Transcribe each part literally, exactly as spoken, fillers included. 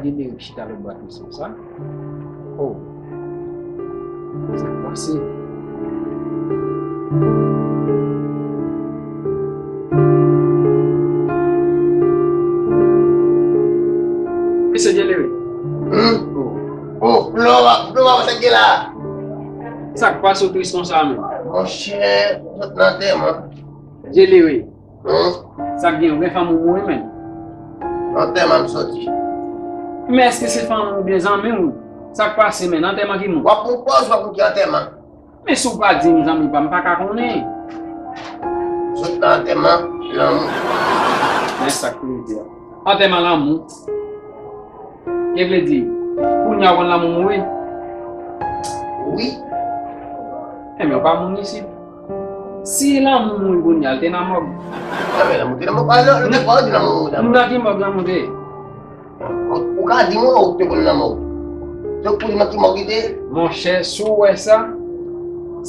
Dye Lerik chita lòtbò twist lan sa. Oh. Sa k pase? Mesye Dye Lerik. Hmm? Oh. Oh, Flora, Flora, sa k gen la? Sa k pase w tris konsa menm? Monchè, sot nan antèman. Dye Lerik. Hmm? Sa k gen, ou gen fanm ou mouri menm? Nan antèman m soti. Men èske se fanm ou byen zanmi w? Sa k pase menm? Antèman ki moun? W ap pran pòz, w ap pran ki antèman? Men si w pa di m, zanmi pa m, m pa ka konnen. Sot nan antèman, lanmou. Men sa k pou yo di a. Antèman lanmou. Ki vle di, kounye a w konn lanmou mouri? Wi. Enben, w pa moun isit. Si lanmou mouri kounye a, l te nan mòg. Enben, lanmou te nan mòg. Alò, nou te fò di lanmou mouri. Nan ki mòg lanmou te ye? Ou, ou ka di mwen ou te konn lanmou. Se ou ki pou di mwen ki mòg li te ye? Monchè, si w wè sa,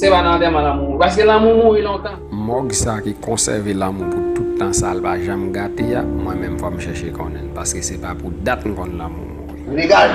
se pa nan antèman lanmou mouri. Paske lanmou mouri lontan. Mòg sa ki konsève lanmou pou tout tan sa, l pa janm gate a, mwen menm fò m chèche konnen l, paske se pa pou dat m konn lanmou mouri. Legal.